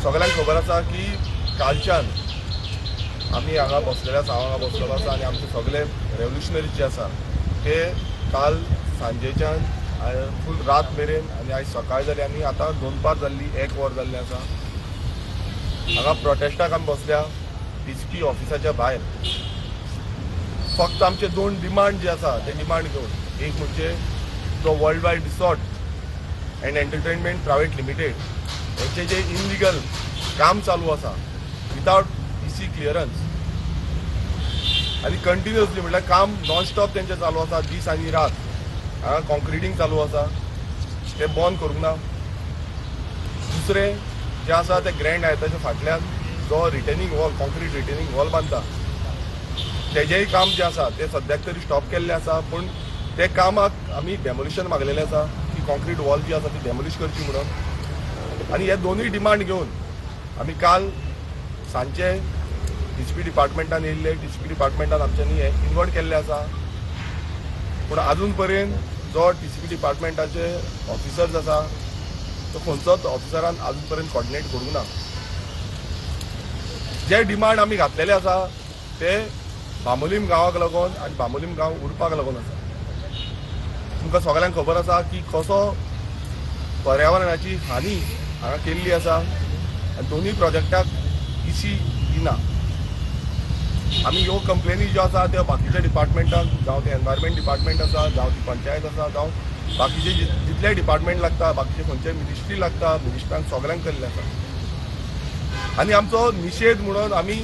सगळ्यांक खबर आसा की कालच्यान आमी हांगा बसलेले आसा, हांव हांगा बसलेलो आसा आनी आमचे सगळे रेवोल्युशनरी जे आसा ते काल सांजेच्यान फूल रात मेरेन आनी आयज सकाळ जाली आनी आतां दोनपार जाल्ली, एक वर जाल्लें आसा. हांगा प्रोटेस्टाक आमी बसल्या टीसीपी ऑफिसाच्या भायर. फक्त आमचे दोन डिमांड जे आसा ते डिमांड घेवन, एक म्हणजे जो world wide resort and entertainment private limited हेंचे जे इनलिगल काम चालू आसा विदावट इसी क्लियरन्स आनी कंटिन्युअसली, म्हटल्यार काम नॉनस्टॉप तेंचें चालू आसा, दीस आनी रात हांगा कॉन्क्रिटींग चालू आसा, तें बंद करूंक ना. दुसरें जें आसा तें ग्रँड हायताच्या फाटल्यान जो retaining wall, concrete retaining wall बांदता, तेजेंय काम जें आसा तें सद्याक तरी स्टॉप केल्लें आसा. पूण ते कामाक आमी डेमोलिशन मागलेलें आसा की कॉन्क्रीट वॉल जी आसा ती डेमोलिश करची म्हणून. आनी हे दोनूय डिमांड घेवन आमी काल सांजचे टीसीपी डिपार्टमेंटान येयल्ले. टीसीपी डिपार्टमेंटान आमच्यांनी हें इन्वर्ट केल्लें आसा, पूण अजून पर्यंत जो टीसीपी डिपार्टमेंटाचे ऑफिसर्स आसा तो खंयचोच ऑफिसरान अजून पर्यंत कॉर्डिनेट करूंक ना. जे डिमांड आमी घातलेले आसा ते बांबोलीम गांवाक लागून आनी बांबोलीम गांव उरपाक लागून आसा. तुमकां सगळ्यांक खबर आसा की कसो पर्यावरणाची हानी हांगा केल्ली आसा आनी दोनूय प्रोजेक्टाक इसी दिना. आमी ह्यो कंप्लेनी ज्यो आसा त्यो बाकीच्या डिपार्टमेंटाक, जावं ते एनवायरमेंट डिपार्टमेंट आसा, जावं ती पंचायत आसा, जावं बाकीचे जितले डिपार्टमेंट लागता, बाकीचे खंयचे मिनिस्ट्री लागता, मिनिस्टरांक सगळ्यांक केल्ले आसा. आनी आमचो निशेध म्हणून आमी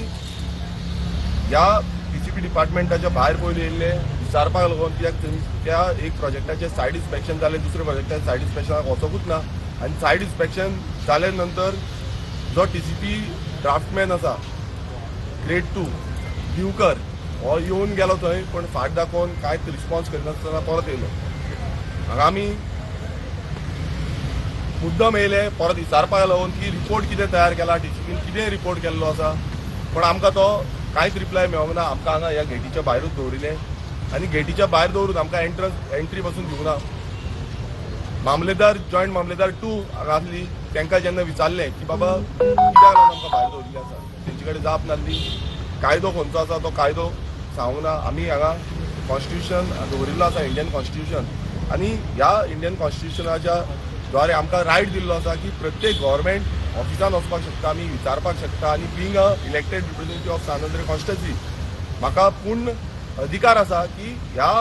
ह्या टीसीपी डिपार्टमेंटाच्या भायर पयलीं येयल्ले विचारपाक लागून, कित्याक त्या एक प्रोजेक्टाचें सायड इन्स्पेक्शन जालें, दुसऱ्या प्रोजेक्टाचें सायड इन्स्पेक्शनाक वचोकूच ना. आनी सायड इन्स्पेक्शन जाले नंतर जो टीसीपी ड्राफ्टमॅन आसा, ग्रेड 2 दिवकर, हो येवन गेलो थंय, पूण फाट दाखोवन कांयच रिस्पॉन्स करिनासतना परत येयलो. हांगा आमी मुद्दम येयले परत विचारपाक लागून की रिपोर्ट कितें तयार केला, टीसीपीन कितें रिपोर्ट केल्लो आसा, पूण आमकां तो कांयच रिप्लाय मेळोंक ना. आमकां हांगा ह्या गेटीच्या भायरूच दवरिलें आनी गेटीच्या भायर दवरून आमकां एंट्रन्स एंट्री पासून दिवंक ना. मामलेदार, जॉयंट मामलेदार 2 हांगा आसली. तांकां जेन्ना विचारलें की बाबा, कित्याक लागून आमकां भायर दवरिल्लें आसा, तेंचे कडेन जाप नासली. कायदो खंयचो आसा तो कायदो सांगूंक ना. आमी हांगा कॉन्स्टिट्युशन दवरिल्लो आसा, इंडियन कॉन्स्टिट्युशन, आनी ह्या इंडियन कॉन्स्टिट्युशनाच्या द्वारे आमकां रायट दिल्लो आसा की प्रत्येक गव्हर्मेंट ऑफिसान वचपाक शकता, आमी विचारपाक शकता. आनी being a elected representative of Sant Andre constituency, म्हाका पूर्ण अधिकार आसा की ह्या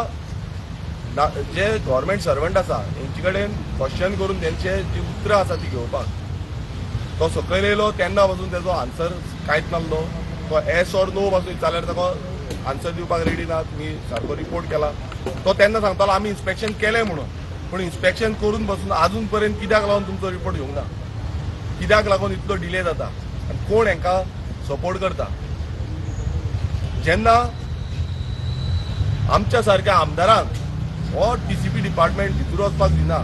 जे गव्हर्मेंट सर्वंट आसा हेंचे कडेन क्वेश्चन करून तेंचे जी उतरां आसा ती घेवपाक. तो सकयल येयलो तेन्ना पासून तेजो आन्सर कांयच नासलो. तो येस ऑर नो पासून विचारल्यार ताका आन्सर दिवपाक रेडी ना. तुमी सारको रिपोर्ट केला, तो तेन्ना सांगतालो आमी इन्स्पेक्शन केलें म्हणून, पूण इन्स्पेक्शन करून बसून अजून पर्यंत कित्याक लागून तुमचो रिपोर्ट घेवंक ना? कित्याक लागून इतलो डिले जाता आनी कोण हांकां सपोर्ट करता? जेन्ना आमच्या सारक्या आमदारांक हो टीसीपी डिपार्टमेंट भितर वचपाक दिना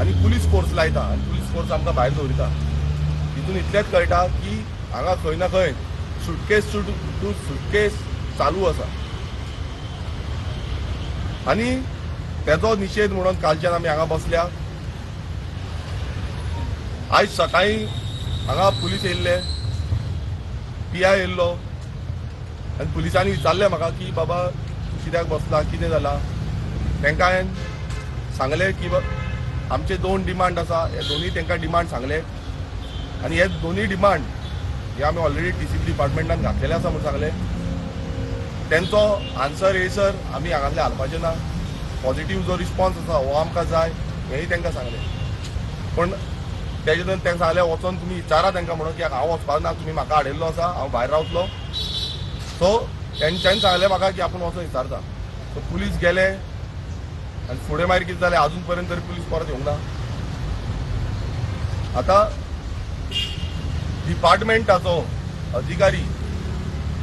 आनी पुलीस फोर्स लायता आनी पुलीस फोर्स आमकां भायर दवरिता, तितून इतलेंच कळटा की हांगा खंय ना खंय सुटकेस टू सुटकेस चालू आसा. आनी तेजो निशेध म्हणून कालच्यान आमी हांगा बसल्या. आयज सकाळीं हांगा पुलीस येयल्ले, पीआय येयल्लो आनी पुलिसांनी विचारलें म्हाका की बाबा, तूं कित्याक बसला, कितें जाला? तांकां हांवें सांगलें की आमचे दोन डिमांड आसा. हे दोनूय तांकां डिमांड सांगले आनी हे दोनूय डिमांड हे आमी ऑलरेडी टीसीपी डिपार्टमेंटान घातलेले आसा म्हूण सांगलें. तेंचो आन्सर येयसर आमी हांगासले हालपाचे ना. पॉझिटीव जो रिस्पॉन्स आसा हो आमकां जाय, हेंय तांकां सांगलें. पूण तेजे नंतर तांकां सांगलें, वचोन तुमी विचारा तांकां म्हणून, की हांव वचपाक ना, तुमी म्हाका हाडिल्लो आसा, हांव भायर रावतलो. सो तेंच्यांनी सांगलें म्हाका की आपूण वचोन विचारता. सो पुलीस गेले आनी फुडें मागीर कितें जालें, अजून पर्यंत तरी पुलीस परत येवंक ना. आतां डिपार्टमेंटाचो अधिकारी,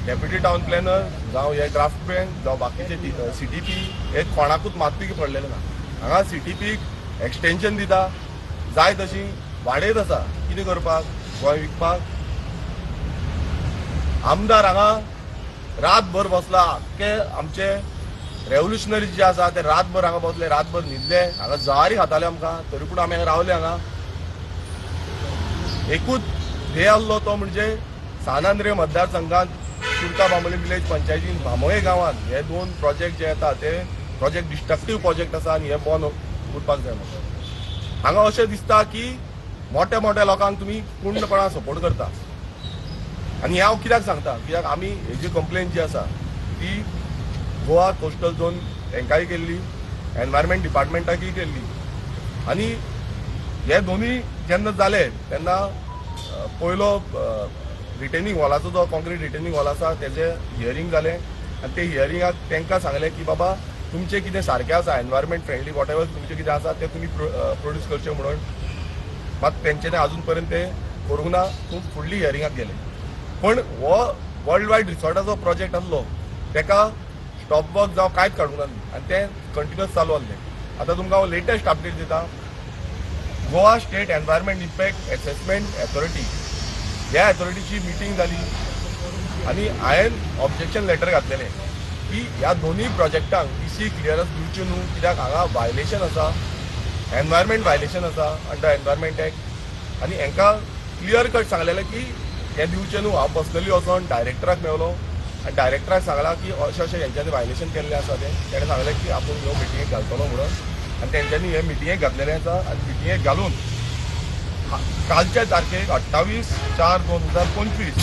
डेप्युटी टावन प्लॅनर जावं हे ड्राफ्टमॅन जावं बाकीचे सीटीपी, हे कोणाकूच मातूय पडलेले ना. हांगा सीटीपीक एक्सटेन्शन दिता, जाय तशी वाडयत आसा. कितें करपाक? गोंय विकपाक? आमदार हांगा रातभर बसला. आख्खे आमचे रेव्होल्युशनरी जे आसा ते रातभर हांगा बसले, रातभर न्हिदले. हांगा जवारी खाताले आमकां, तरी पूण आमी हांगा रावले. हांगा एकूच ध्येय. ध्येय आसलो तो म्हणजे सान आंद्रे मतदारसंघात कुडका बांबोलीम विलेज पंचायतीन भामोये गांवांत हे दोन प्रोजेक्ट जे येता ते प्रोजेक्ट डिस्ट्रक्टीव प्रोजेक्ट आसा आनी हे बंद उरपाक जाय म्हणून. हांगा अशें दिसता की मोठ्या मोठ्या लोकांक तुमी पूर्णपणान सपोर्ट करता. आनी हें हांव कित्याक सांगता, कित्याक आमी हेजी कंप्लेन जी आसा ती गोवा कोस्टल झोन हेंकाय केल्ली, एनवायरमेंट डिपार्टमेंटाकय केल्ली. आनी हे दोनूय जेन्ना जाले तेन्ना पयलो रिटेनिंग वॉलाचो, जो कॉन्क्रीट रिटेनिंग वॉल आसा, तेजें हियरींग जालें आनी ते हियरिंगाक तांकां सांगलें की बाबा, तुमचें कितें सारकें आसा, एनवायरमेंट फ्रेंडली, what ever तुमचें कितें आसा तें तुमी प्रोड्यूस करचें म्हणून. मात तेंच्यांनी अजून पर्यंत ते करूंक ना. खूब फुडली हियरिंगाक गेले. पण हो वर्ल्ड वायड रिसॉर्टाचो प्रोजेक्ट आसलो, तेका स्टॉप वर्क जावं कांयच काडूंक नासलें आनी तें कंटिन्युअस चालू आसलें. आतां तुमकां हांव लेटेस्ट अपडेट दिता. Goa State Environment Impact Assessment Authority ह्या अथॉरिटीची मिटींग जाली आनी हांवें ऑब्जेक्शन लेटर घातलेलें की ह्या दोनूय प्रोजेक्टांक इसी क्लियरन्स दिवच्यो न्हू, कित्याक हांगा व्हायलेशन आसा, एनवायरमेंट व्हायलेशन आसा अंडर एनवायरमेंट एक्ट. आनी हांकां क्लियर कट सांगलेलें की हें दिवचें न्हू. हांव पर्सनली वचोन डायरेक्टराक मेवलो आनी डायरेक्टराक सांगलां की अशें अशें हेंच्यांनी व्हायलेशन केल्लें आसा तें. तेणें सांगलें की आपूण ह्यो मिटिंगेक घालतलो म्हणून. आनी तेंच्यांनी हे मिटिंगेक घातलेलें आसा. आनी मिटिंगेक घालून कालच्या तारखेक 28/4/2025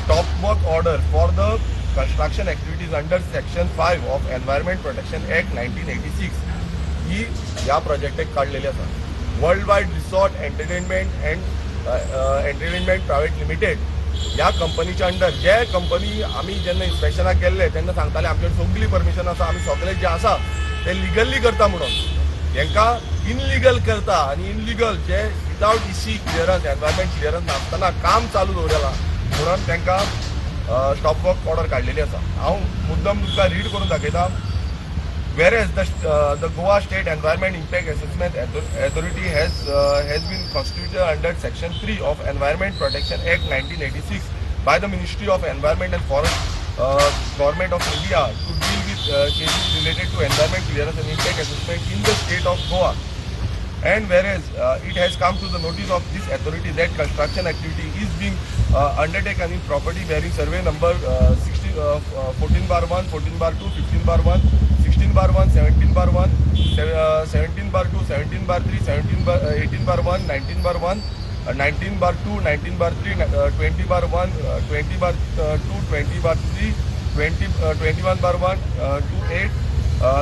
stop work order for the construction activities under section 5 of Environment Protection Act 1986 ही ह्या प्रोजेक्टाक काडलेली आसा. World wide resort entertainment and Entertainment Private Limited ह्या कंपनीच्या अंडर, जे कंपनी आमी जेन्ना इन्स्पेक्शनाक गेल्ले तेन्ना सांगताले आमचे कडेन सगळी परमिशन आसा, आमी सगळे जे आसा ते लिगल्ली करता म्हणून, हेंकां इनलिगल करता आनी इनलिगल जे without EC clearance, environment clearance नासतना काम चालू दवरला म्हणून तांकां स्टॉप वर्क ऑर्डर काडलेली आसा. हांव मुद्दम तुमकां रीड करून दाखयता. Whereas the Goa State Environment Impact Assessment Authority has been constituted under Section 3 of Environment Protection Act 1986 by the Ministry of Environment and Forest, Government of India, to deal with cases related to environment clearance and impact assessment in the state of Goa. And whereas it has come to the notice of this authority that construction activity is being undertaken in property bearing survey number 60, 14/1, 14/2, 15/1, 16/1, 17/1, 17/2, 17/3, 17 bar, 18/1, 19/1, 19/2, 19/3, 20/1, 20/2, 20/3, 20, 21/1, 2 8,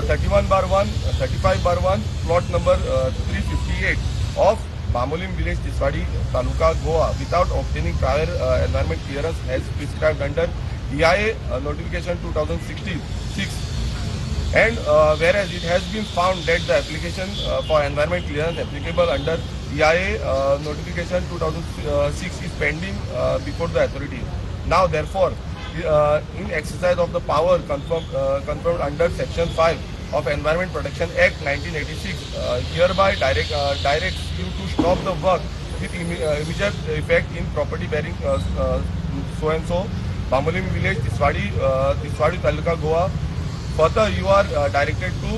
31/1, 35/1, plot number 358 of Bambolim village, Tiswadi, Taluka, Goa, without obtaining prior environment clearance as prescribed under EIA notification 2016 6. And whereas it has been found that the application for environment clearance applicable under EIA notification 2006 is pending before the authority. Now, therefore, in exercise of the power confirmed under Section 5 of Environment Protection Act 1986, hereby directs you to stop the work with immediate effect in property bearing so and so, Bambolim village, Tiswadi Taluka, Goa. Further, you are directed to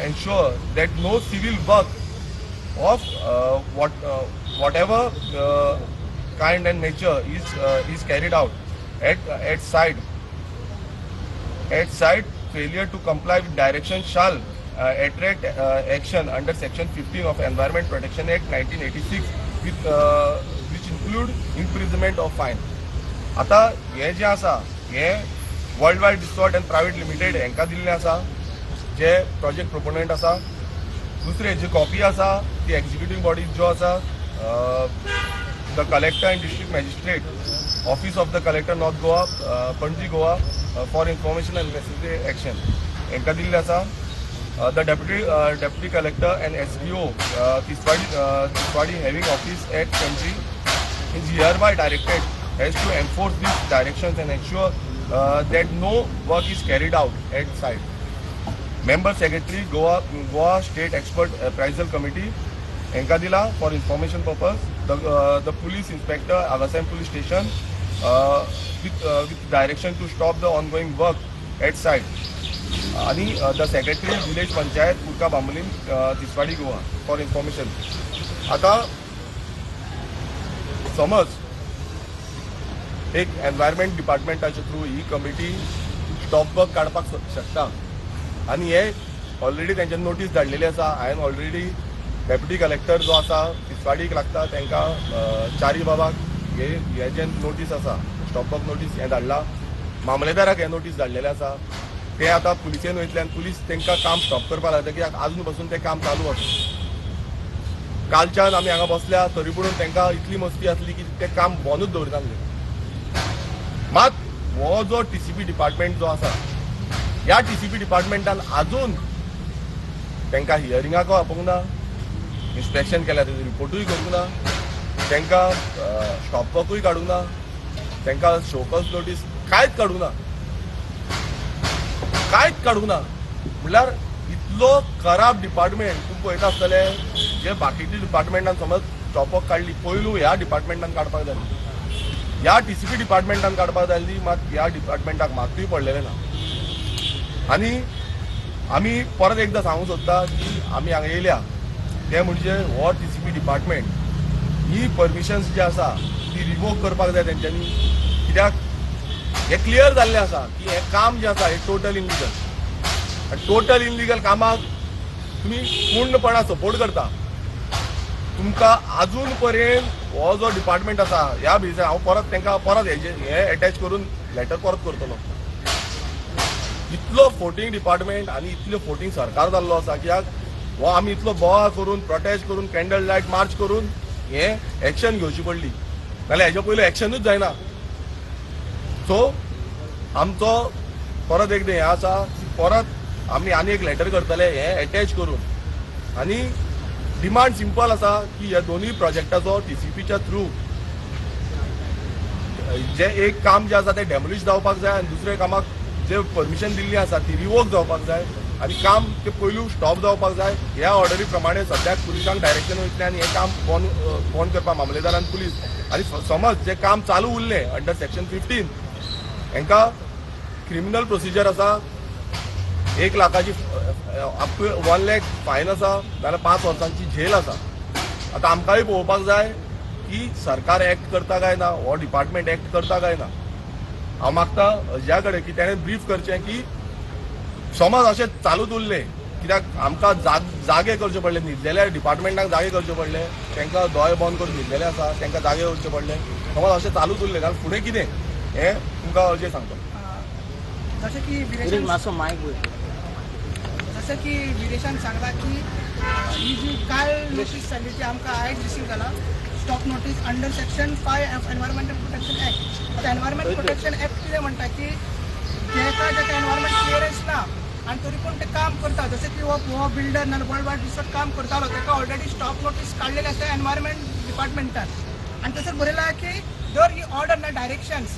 ensure that no civil work of whatever kind and nature is carried out at site. At site, failure to comply with direction shall attract action under Section 15 of Environment Protection Act 1986, with which include imprisonment or fine. आता हे जे आसा हे world wide resort and private limited हांकां दिल्लें आसा, जे project प्रोपोनंट आसा. दुसरे जी कॉपी आसा ती एक्झिक्युटीव बॉडीज ज्यो आसा, the Collector and District Magistrate, Office of the Collector, North Goa, Panaji, Goa, for information and necessary action हांकां दिल्लें आसा. The Deputy Collector and SDO, Tiswadi, having office at Panaji, is hereby directed as to enforce these directions and ensure that no work is carried out at site. Member Secretary, Goa State Expert Appraisal Committee हांकां दिला for information purpose. The Police Inspector, Agassaim Police Station, with direction to stop the ongoing work at site. आणि the Secretary, Village Panchayat, Curca Bambolim, Tiswadi, Goa, for information. आता समज एक environment डिपार्टमेंटाच्या through ही committee stop work काडपाक शकता. आनी हे already तेंच्यानी notice धाडलेली आसा. हांवें ऑलरेडी डेप्युटी कलेक्टर जो आसा तिसवाडीक लागता तांकां, चारी बाबाक हे हे जे नोटीस आसा, स्टॉप वर्क नोटीस हें धाडला. मामलेदाराक हे नोटीस धाडलेले आसा. ते आतां पुलिसेन वयतले आनी पुलीस तांकां काम स्टॉप करपाक लागता, कित्याक आजून पासून तें काम चालू आसा. कालच्यान आमी हांगा बसल्या, तरी पूण तांकां इतली मस्ती आसली की तें काम बंदूच दवरिनासले. मात हो जो टीसीपी डिपार्टमेंट जो आसा, ह्या टीसीपी डिपार्टमेंटान आजून तांकां हियरिंगाक आपोवंक ना, इन्स्पेक्शन केल्या तेजो रिपोर्टूय करूंक ना, तांकां स्टॉप वर्कूय काडूंक ना, तांकां शोकॉज नोटीस कांयच काडूंक ना, कांयच काडूंक ना. म्हणल्यार इतलो खराब डिपार्टमेंट तुमी पळयता आसतले. जे बाकीच्या डिपार्टमेंटान समज स्टॉप वर्क काडली, पयलू ह्या डिपार्टमेंटान काडपाक जाय, ह्या टीसीपी डिपार्टमेंटान काडपाक जाय आसली. मात ह्या डिपार्टमेंटाक मातूय पडलेलें ना. आनी आमी परत एकदां सांगूंक सोदता की आमी हांगा येयल्या ते म्हणजे हो टीसीपी डिपार्टमेंट ही परमिशन्स जी आसा ती रिवोक करपाक जाय तेंच्यांनी, कित्याक हें क्लियर जाल्लें आसा की हें काम जें आसा हें टोटल इनलिगल. आनी टोटल इनलिगल कामाक तुमी पूर्णपणान सपोर्ट करता. तुमकां अजून पर्यंत हो जो डिपार्टमेंट आसा, ह्या बेजीर हांव परत तांकां परत हेजे हे एटॅच करून लेटर परत करतलो. इतलो फोटिंग डिपार्टमेंट आनी इतलो फोटिंग सरकार जाल्लो आसा, कित्याक हो आमी इतलो बोवाळ करून, प्रोटेस्ट करून, कॅन्डल लायट मार्च करून हे एक्शन घेवची पडली, नाल्यार हेच्या पयलीं एक्शनूच जायना. सो आमचो परत एकदां हें आसा की परत आमी आनी एक लेटर करतले हे एटॅच करून. आनी डिमांड सिंपल आसा की ह्या दोनूय प्रोजेक्टाचो टीसीपीच्या थ्रू जे एक काम जें आसा तें डेमोलिश जावपाक जाय आनी दुसऱ्या कामाक जे परमिशन दिल्ली आसा ती रिवोक जावपाक जाय आनी काम ते पयलू स्टॉप जावपाक जाय. ह्या ऑर्डरी प्रमाणे सद्याक पुलिसांक डायरेक्शन वयतलें आनी हें काम बंद बंद करपाक मामलेदारान, पुलीस. आनी समज जे काम चालू उरलें, अंडर सेक्शन 15 हेंकां क्रिमिनल प्रोसिजर आसा. 1 लाखाची, अप टू 1 लॅक फायन आसा, नाल्यार 5 वर्सांची झेल आसा. आतां आमकांय पळोवपाक जाय की सरकार एक्ट करता काय ना, हो डिपार्टमेंट एक्ट करता काय ना. हांव मागता अजया कडेन की तेणें ब्रीफ करचें की समज अशें चालूच उरलें, कित्याक आमकां जागे करचे पडले, न्हिदलेल्या डिपार्टमेंटाक जागे करचे पडले, तांकां दोळे बंद करून न्हिदलेले आसा, तांकां जागे करचे पडले. समज अशें चालूच उरलें जाल्यार फुडें कितें हें तुमकां अजय सांगता. जशें की विरेश, विरेशान मातसो मायक वयर. जशें की विरेशान सांगला की ही जी काल नोटीस जाल्ली ती आमकां आयज रिसीव जाला, stop notice under section 5 of Environmental Protection Act. आतां एनवायरमेंट प्रोटेक्शन एक्ट कितें म्हणटा की जेका जेका एनवायरमेंट क्लियरन्स ना आनी तरी पूण ते काम करता, जशें की हो हो बिल्डर नाल्यार वर्ल्ड वायड रिसोर्ट काम करतालो, ताका ऑलरेडी स्टॉप नोटीस काडलेली आसा एनवायरमेंट डिपार्टमेंटान. आनी थंयसर बरयलां की जर ही ऑर्डर ना डायरेक्शन्स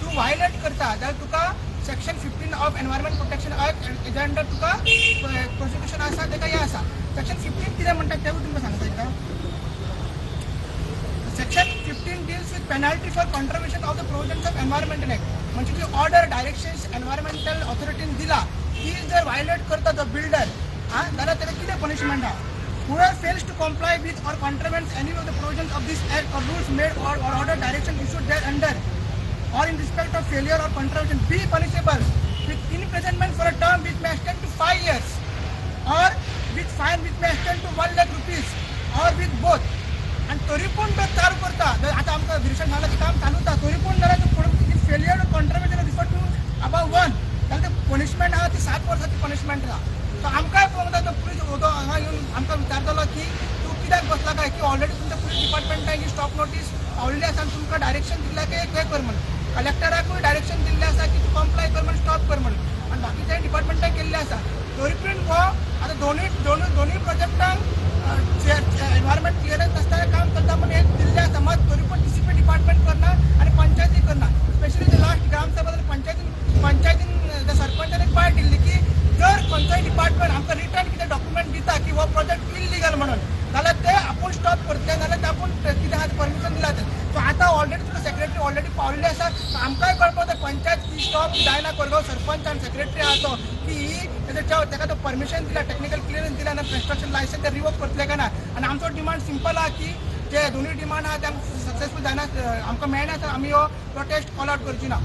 तूं वायलेट करता जाल्यार तुका section 15 of Environment Protection Act हेज्या अंडर तुका प्रोसिक्युशन आसा. ताका हें आसा. सेक्शन 15 कितें म्हणटा तेवूय तुमकां सांगता एकदां. Section 15 deals with penalty for contravention of the provisions of Environmental Act. म्हणजे जी ऑर्डर डायरेक्शन्स एनवायरमेंटल ऑथॉरिटीन दिला ती जर वायलेट करता तो बिल्डर हा, जाल्यार ताका कितें पनिशमेंट आहा. Whoever fails to comply with or contravenes any of the provisions of this act or rules made or order direction issued thereunder or in respect of failure or contravention be punishable with imprisonment for a term which may extend to 5 years or with fine which may extend to 1 lakh rupees or with both. आनी तरी पूण तो चालू करता, जर आतां आमकां विरेशान सांगलां की काम चालू जाता, तरी पूण जाल्यार तो failure to contravention refer to above one जाल्यार ते पनिशमेंट आहा ती 7 वर्साची पनिशमेंट आहा. सो आमकांय पळोवंक जाय, तो पुलीस तो हांगा येवन आमकां विचारतलो की तूं कित्याक बसला काय, की ऑलरेडी तुमच्या पुलीस डिपार्टमेंटान ही स्टॉप नोटीस ऑलरेडी आसा आनी तुमकां डायरेक्शन दिल्लें की हें कर म्हणून. कलेक्टराकूय डायरेक्शन दिल्लें आसा की तूं कंप्लाय कर म्हणून, स्टॉप कर म्हणून, आनी बाकीच्या डिपार्टमेंटाक केल्लें आसा. तरी पूण हो आतां दोनूय दोनूय दोनूय प्रोजेक्टांक एनवायरमेंट क्लियरन्स नासतना काम करता म्हणून हें दिल्लें आसा. मात तरी पूण टीसीपी डिपार्टमेंट करना आनी पंचायती करना. स्पेशली ते लास्ट ग्रामसभा जाल्यार पंचायतीन त्या सरपंचान एक पार्ट दिल्ली की जर खंयचोय डिपार्टमेंट आमकां रिटर्न कितें डॉक्युमेंट दिता की हो प्रोजेक्ट इलिगल म्हणून, जाल्यार ते आपूण स्टॉप करतले, नाल्यार ते आपूण कितें आहा परमिशन दिला ते. सो आतां ऑलरेडी तुका सेक्रेटरी ऑलरेडी पावल्ले आसा. सो आमकांय कळपाक जाय पंचायत ही स्टॉप जायना. कोरगांव सरपंच आनी सेक्रेटरी आहा तो की ही तेका तो परमिशन दिला, टेक्निकल क्लियरन्स दिला आनी कन्स्ट्रक्शन लायसन्स ते रिवोक करतले काय ना. आनी आमचो डिमांड सिंपल आहा की जे दोनूय डिमांड आहा ते आमकां सक्सेसफूल जायना, आमकां मेळना तर आमी हो प्रोटेस्ट कॉल आउट करची ना.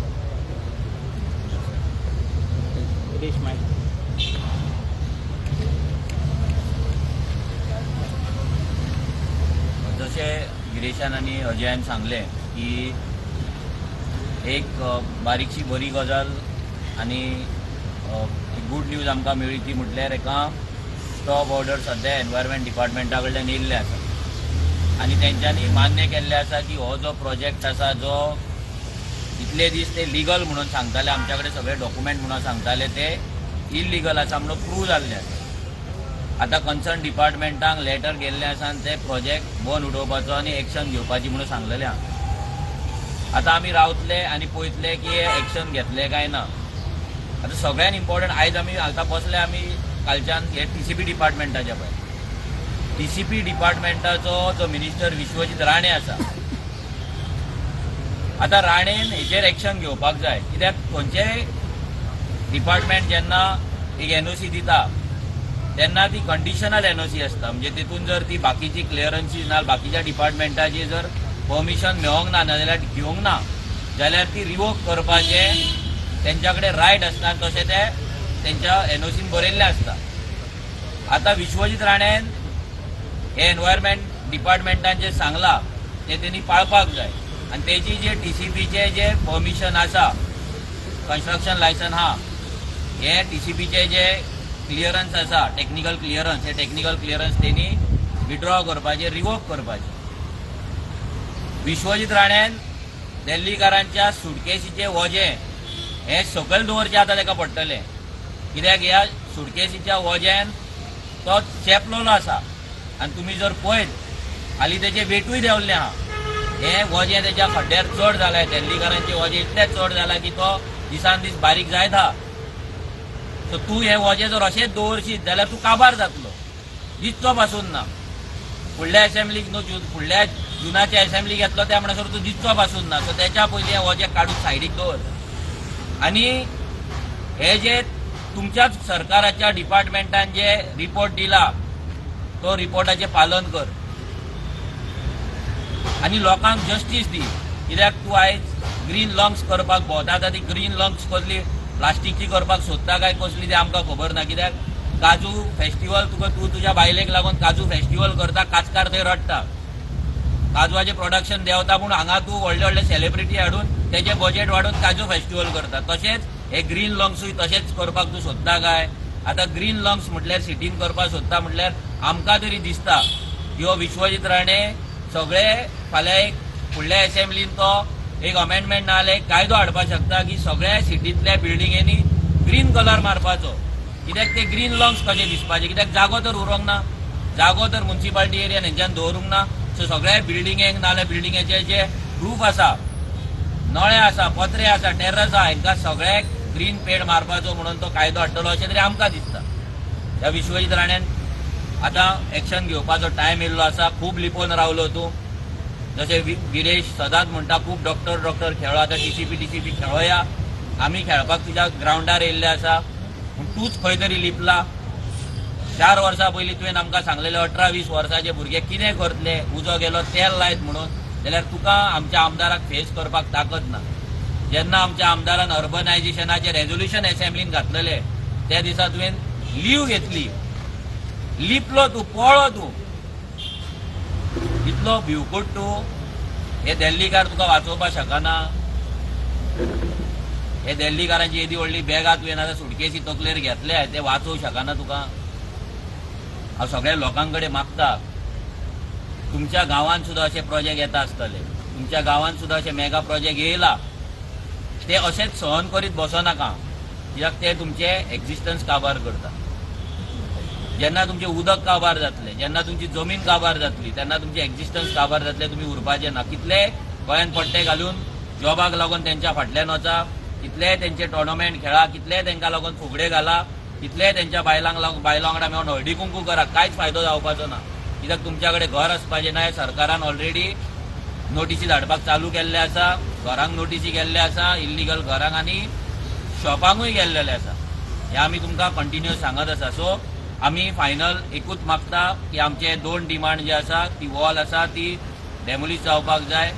जशें गिरेशान आनी अजयान सांगलें की एक बारीकशी बरी गजाल आनी गूड न्यूज आमकां मेळ्ळी ती म्हटल्यार एका स्टॉप ऑर्डर सद्या एनवायरमेंट डिपार्टमेंटा कडल्यान येयल्लें आसा आनी तेंच्यांनी मान्य केल्लें आसा की हो जो प्रोजेक्ट आसा जो इतले दीस ते लिगल म्हणून सांगताले, आमच्या कडेन सगळे डॉक्युमेंट म्हणून सांगताले, ते इलिगल आसा म्हणून प्रूव जाल्ले आसा. आतां कन्सर्न डिपार्टमेंटांक लेटर गेल्लें आसा आनी ते प्रोजेक्ट बंद उडोवपाचो आनी एक्शन घेवपाची म्हणून सांगलेलें आहा. आतां आमी रावतले आनी पळयतले की हे एक्शन घेतले काय ना. आतां सगळ्यान इम्पॉर्टंट आयज आमी आतां बसले आमी कालच्यान हे टीसीपी डिपार्टमेंटाच्या पळय टीसीपी डिपार्टमेंटाचो जो मिनिस्टर विश्वजीत राणे आसा, आतां राणेन हेचेर एक्शन घेवपाक जाय, कित्याक खंयचेय डिपार्टमेंट जेन्ना एक एनओसी दिता तेन्ना ती कंडिशनल एनओसी आसता. म्हणजे तितून जर ती बाकीची क्लियरन्सीज ना, बाकीच्या डिपार्टमेंटाची जर परमिशन मेळोंक ना, नाजाल्यार घेवंक ना जाल्यार ती रिवोक करपाचें तेंच्या कडेन रायट आसता आनी तशें ते तेंच्या एनओसीन बरयल्लें आसता. आतां विश्वजीत राणेन हे एनवायरमेंट डिपार्टमेंटान जें सांगलां तें तेणी पाळपाक जाय आनी तेजी जे टीसीपीचे जे परमिशन आसा, कन्स्ट्रक्शन लायसन आहा, हे टीसीपीचे जे क्लियरन्स आसा, टेक्निकल क्लियरन्स, हे टेक्निकल क्लियरन्स तेणी विड्रॉ करपाचे, रिवोक करपाचे. विश्वजीत राणेन दिल्लीकारांच्या सुटकेशीचे वजें हे सकयल दवरचें आतां ताका पडटलें, कित्याक ह्या सुटकेशीच्या वजेन तो चेपलोलो आसा आनी तुमी जर पळयत हालीं तेजे वेटूय देंवल्लें आहा. हें वजें तेच्या खड्ड्यार चड जालां, दिल्लीकारांचें वजें इतलें चड जालां की तो दिसान दीस बारीक जायत आहा. सो तूं हें वजें जर अशेंच दवरशीत जाल्यार तूं काबार जातलो, दिसचो पासून ना. फुडल्या असेंब्लीक न्हू, फुडल्या जुनाच्या असेंब्लीक येतलो त्या म्हणसर तूं दिसचो पासून ना. सो तेच्या पयलीं हें वजें काडून सायडीक दवर आनी हे जे तुमच्याच सरकाराच्या डिपार्टमेंटान जे रिपोर्ट दिला तो रिपोर्टाचें पालन कर आनी लोकांक जस्टीस दी. कित्याक तूं आयज ग्रीन लंग्स करपाक भोंवता, आतां ती ग्रीन लंग्स कसली प्लास्टीकची करपाक सोदता काय कसली ती आमकां खबर ना. कित्याक काजू फेस्टिवल तुका तूं तुज्या बायलेक लागून काजू फेस्टिवल करता, काजकार थंय रडटा, काजवाचें प्रोडक्शन देंवता, पूण हांगा तूं व्हडले व्हडले सेलिब्रिटी हाडून तेजें बजेट वाडोवन काजू फेस्टिवल करता. तशेंच हे ग्रीन लंग्सूय तशेंच करपाक तूं सोदता काय? आतां ग्रीन लंग्स म्हटल्यार सिटीन करपाक सोदता म्हटल्यार आमकां तरी दिसता की हो विश्वजीत राणे सगळे फाल्यां एक फुडल्या असेंब्लीन तो एक अमेंडमेंट ना जाल्यार एक कायदो हाडपाक शकता की सगळ्या सिटींतल्या बिल्डिंगेनी ग्रीन कलर मारपाचो, कित्याक ते ग्रीन लंग्स कशे दिसपाचे, कित्याक जागो तर उरोंक ना, जागो तर मुन्सिपालिटी एरियान हेंच्यान दवरूंक ना. सो सगळ्या बिल्डिंगेक ना जाल्यार बिल्डिंगेचे जे रूफ आसा, नळे आसा, पत्रे आसा, टेर्रस आसा, हांकां सगळ्याक ग्रीन पेंट मारपाचो म्हणून तो कायदो हाडटलो अशें तरी आमकां दिसता. ह्या विश्वजीत राण्यान आतां एक्शन घेवपाचो टायम येयल्लो आसा. खूब लिपोवन रावलो तूं. जशें गिरेश सदांच म्हणटा, खूब डॉक्टर डॉक्टर खेळो, आतां टीसीपी टीसीपी खेळोया. आमी खेळपाक तुज्या ग्रावंडार येयल्ले आसा, पूण तूंच खंय तरी लिपला. 4 वर्सां पयलीं तुवें आमकां सांगलेलें 18-20 वर्साचे भुरगे कितें करतले, उजो गेलो तेल लायत म्हणून, जाल्यार तुका आमच्या आमदाराक फेस करपाक ताकद ना. जेन्ना आमच्या आमदारान अर्बनायझेशनाचें रेजोल्युशन असेंब्लीन घातलेलें त्या दिसा तुवें लीव घेतली, लिपलो तूं, पळ्ळो तूं, इतलो भिवकूट तूं. हे दिल्लीकार तुका वाचोवपाक शकना. हे दिल्लीकारांची येदी व्हडली बॅगां तुवें आतां सुटकेसी तकलेर घेतल्या, ते वाचोवंक शकना तुका. हांव सगळ्या लोकां कडेन मागता, तुमच्या गांवांत सुद्दां अशे प्रोजेक्ट येता आसतले, तुमच्या गांवांत सुद्दां अशे मेगा प्रोजेक्ट येयला, ते अशेच सहन करीत बसो नाका, कित्याक ते तुमचे एक्झिस्टन्स काबार करता. जेन्ना तुमचें उदक काबार जातलें, जेन्ना तुमची जमीन काबार जातली, तेन्ना तुमचें एक्झिस्टन्स काबार जातलें, तुमी उरपाचें ना. कितले गोंयांत पट्टे घालून जॉबाक लागून तेंच्या फाटल्यान वचा, कितले तेंचे टोर्नामेंट खेळा, कितले तेंकां लागून फुगडे घाला, कितले तेंच्या बायलांक लागून बायलां वांगडा मेळून हळदी कुंकू करा, कांयच फायदो जावपाचो ना. कित्याक तुमच्या कडेन घर आसपाचें ना. सरकारान ऑलरेडी नोटीसी धाडपाक चालू केल्ले आसा, घरांक नोटीसी गेल्ले आसा, इल्लिगल घरांक आनी शॉपांकूय गेल्लेले आसा. हे आमी तुमकां कंटिन्युअस सांगत आसा. सो आमी फायनल एकूच मागता की आमचे दोन डिमांड जे आसा, ती वॉल आसा ती डेमोलिश जावपाक जाय.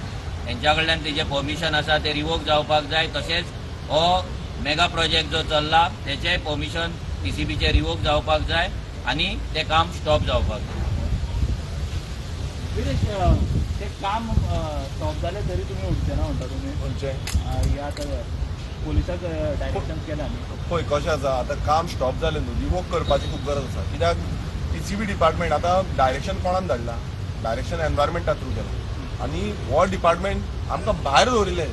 हेंच्या कडल्यान तेजें परमिशन आसा तें रिवोक जावपाक जाय. तशेंच हो मेगा प्रोजेक्ट जो चल्ला तेचें परमिशन पीसीबीचें रिवोक जावपाक जाय आनी तें काम स्टॉप जावपाक जाय. विरेश, ते काम स्टॉप जालें तरी तुमी उठचे ना म्हणटा तुमी? खंयचें? हे आतां पोलिसाक डायरेक्शन केला न्ही? पळय, कशें आसा, आतां काम स्टॉप जालें न्हू, रिवोक करपाची खूब गरज आसा, कित्याक पीसीबी डिपार्टमेंट आतां डायरेक्शन कोणान धाडला? डायरेक्शन एनवायरमेंटा थ्रू केलां आनी हो डिपार्टमेंट आमकां भायर दवरिल्लें.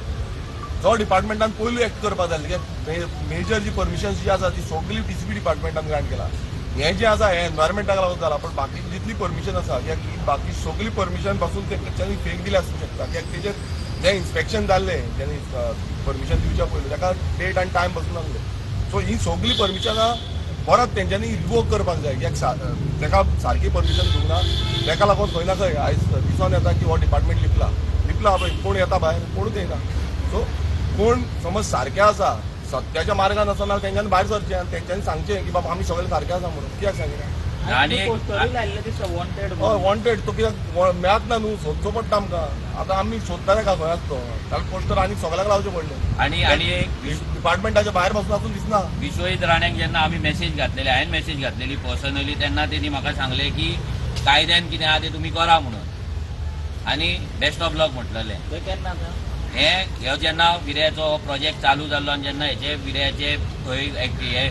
जो डिपार्टमेंटान पयलू एक्ट करपाक जाय, कित्याक मेजर जी परमिशन्स जी आसा ती सगळी पीसीबी डिपार्टमेंटान ग्रांट केला. हें जें आसा हें एनवायरमेंटाक लागून जाला, पण बाकी जितली परमिशन आसा, कित्याक ही बाकी सगळी परमिशन पासून तेंच्यांनी फेक दिली आसूंक शकता, कित्याक तेजेर जें इन्स्पेक्शन जाल्लें, जेन्ना परमिशन दिवच्या पयलीं ताका डेट आनी टायम पासून नासले. सो ही सगळीं परमिशनां परत तेंच्यांनी रिवोक करपाक जाय, कित्याक ताका सारकी परमिशन दिवंक ना. ताका लागून खंय ना खंय आयज दिसोन येता की हो डिपार्टमेंट लिपला. लिपला पळय, कोण येता भायर? कोणूच येना. सो कोण समज सारकें आसा, सत्याच्या मार्गान आसा जाल्यार तेंच्यांनी भायर सरचें आनी तेंच्यांनी सांगचें की बाबा आमी सगळे सारके आसा म्हणून. कित्याक सांगिना? आनी पोस्टरूय लायिल्ले दिसता, वॉन्टेड. हय, वॉन्टेड. तो कित्याक मेळत ना न्हू, सोदचो पडटा आमकां. आतां आमी सोदता ताका खंय आसा तो. ताका पोस्टर आनी सगळ्याक लावचें पडलें. आणि आणि एक डिपार्टमेंटाच्या भायर बसून आसून दिसना. विश्वजीत राण्याक जेन्ना आमी मेसेज घातलेले, हांवें मेसेज घातलेली पर्सनली, तेन्ना तेणी म्हाका सांगलें की कायद्यान कितें आहा तें तुमी करा म्हणून आनी बेस्ट ऑफ लक म्हटलेलें. ते केन्ना आतां? हे ह्यो जेन्ना विऱ्याचो प्रोजेक्ट चालू जाल्लो आनी जेन्ना हेचे विऱ्याचे थंय हे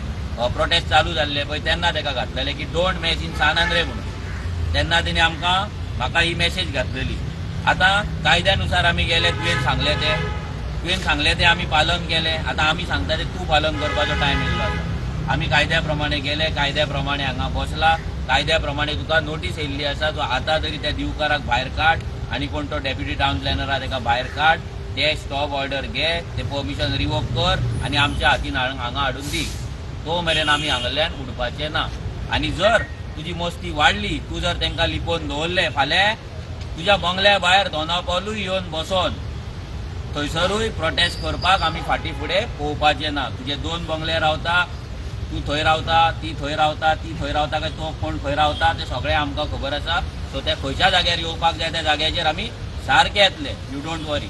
प्रोटेस्ट चालू जाल्ले पळय, तेन्ना ताका घातलेले की don't mess in San Andre म्हणून. तेन्ना तेणी आमकां म्हाका ही मेसेज घातलेली. आतां कायद्यानुसार आमी गेले. तुवें सांगलें तें आमी पालन केलें. आतां आमी सांगता तें तूं पालन करपाचो टायम येयल्लो आसा. आमी कायद्या प्रमाणे गेले, कायद्या प्रमाणे हांगा बसला, कायद्या प्रमाणे तुका नोटीस येयल्ली आसा. तूं आतां तरी त्या दिवकाराक भायर काड आनी कोण तो डेप्युटी टावन प्लॅनर आहा तेका भायर काड. ते स्टॉप ऑर्डर घे, ते परमिशन रिवोक कर आनी आमच्या हातीन हांगा हाडून दी. तो मेरेन आमी हांगल्यान उडपाचे ना. आनी जर तुजी मस्ती वाडली, तूं जर तांकां लिपोवन दवरले, फाल्यां तुज्या बंगल्या भायर दोना पावलूय येवन बसोन थंयसरूय प्रोटेस्ट करपाक आमी फाटीं फुडें पळोवपाचें ना. तुजे दोन बंगले रावता, तूं थंय रावता, ती थंय रावता, ती थंय रावता काय तो कोण खंय रावता तें सगळें आमकां खबर आसा. सो त्या खंयच्या जाग्यार येवपाक जाय त्या जाग्याचेर आमी सारके येतले. You don't worry.